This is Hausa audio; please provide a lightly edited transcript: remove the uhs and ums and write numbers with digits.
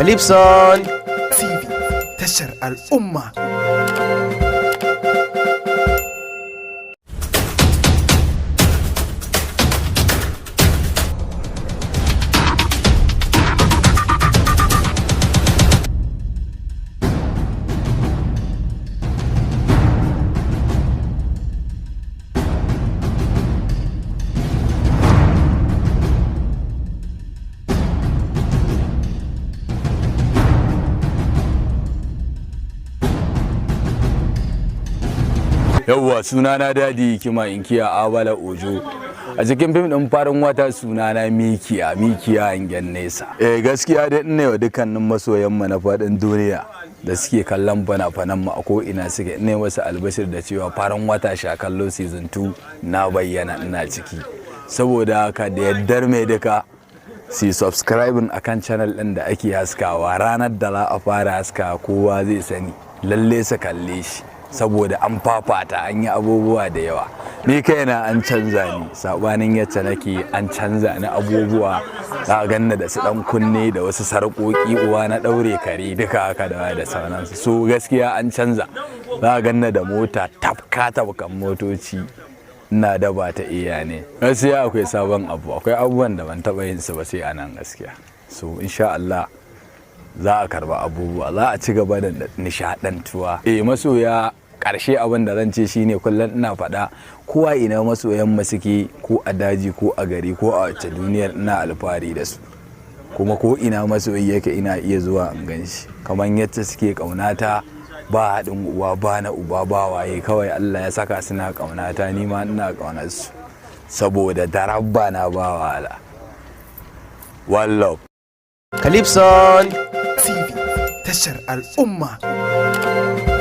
Calypson TV, tashar al'umma. Yauwa, sunana Dadi Hikima, inkiya Abala Ojo. A cikin fim din Farin Wata, sunana Mikiya, Mikiya Hangen Nesa. Eh, gaskiya dai ina wa dukkanin masoyan mu na faɗin duniya da suke kallon fina-finan mu a ko ina suke, ina wasu albashir da cewa Farin Wata Sha Kallo season 2 na bayyana, ina ciki. Saboda haka, da yaddar mai duka, su subscribing akan channel din da ake haskawa. Ranar da za a fara haskawa kowa zai sani. Lalle su kalle shi, saboda an fafata, an yi abubuwa da yawa. Ni kaina an canza ni, sabanin yacce nake, an canza ni abubuwa. Za a ganna da su dan kunne da wasu sarƙoƙi, uwa na ɗaure kare, duka haka da sauransu. So gaskiya an canza. Za a ganna da mota tafka tafkan motoci, ina da ba ta iya ne. Gaskiya akwai sabon abu, akwai abubuwan da ban taɓa yin su ba sai a nan gaskiya. So insha Allah za a karba abubuwa, za a ci gaba da nishadantuwa. Eh, masoya, ƙarshe abin da zan ce shine, kullum ina faɗa, kowa ina masoyan mu suke, ko a daji ko a gari ko a wace duniyar, ina alfahari da su. Kuma ko ina masoyi yake, ina iya zuwa in gan shi. Kamar yadda suke ƙaunata, ba haɗin uwa ba na uba ba waye, kawai Allah ya saka suna ƙaunata, ni ma ina ƙaunar su, saboda darabba na ba wahala. One love. Calypson TV, tashar al'umma.